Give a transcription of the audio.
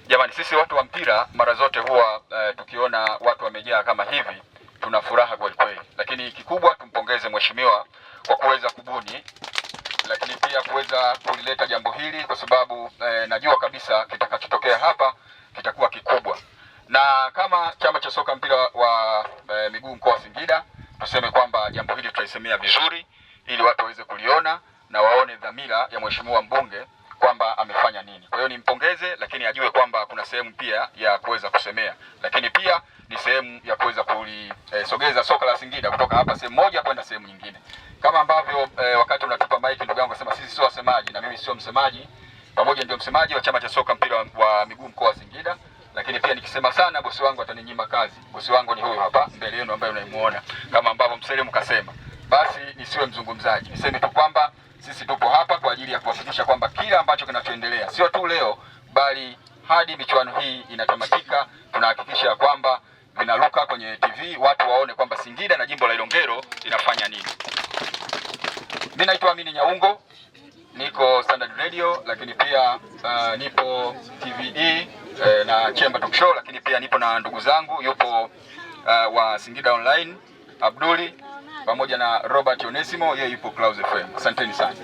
Jamani, sisi watu wa mpira mara zote huwa tukiona watu wamejaa kama hivi tuna furaha kweli kweli, lakini kikubwa tumpongeze mheshimiwa kwa kuweza kubuni, lakini pia kuweza kulileta jambo hili kwa sababu najua kabisa kitakachotokea hapa kitakuwa kikubwa, na kama chama cha soka mpira wa miguu mkoa wa Singida tuseme kwamba jambo hili tutaisemea vizuri ili watu waweze kuliona na waone dhamira ya mheshimiwa mbunge kwamba amefanya nini. Kwa hiyo nimpongeze, lakini ajue kwamba kuna sehemu pia ya kuweza kusemea, lakini pia ni sehemu ya kuweza kulisogeza soka la Singida kutoka hapa sehemu moja kwenda sehemu nyingine, kama ambavyo wakati unatupa maiki ndugu yangu akasema sisi sio wasemaji na mimi sio msemaji, pamoja ndio msemaji wa chama cha soka mpira wa miguu mkoa wa Singida, lakini pia nikisema sana bosi wangu ataninyima kazi. Bosi wangu ni huyu hapa mbele yenu ambaye unaimuona, kama ambavyo Mselemu kasema. Basi nisiwe mzungumzaji, niseme tu kwamba sisi tupo hapa kwa ajili ya kuhakikisha kwamba kila ambacho kinachoendelea sio tu leo, bali hadi michuano hii inatamatika, tunahakikisha kwamba vinaruka kwenye TV, watu waone kwamba Singida na jimbo la Ilongero inafanya nini. Mimi naitwa Amini Nyaungo, niko Standard Radio, lakini pia nipo TVE na Chemba Talk Show, lakini pia nipo na ndugu zangu, yupo wa Singida Online Abduli pamoja na Robert Onesimo, yeye yupo Clouds FM. Asanteni sana.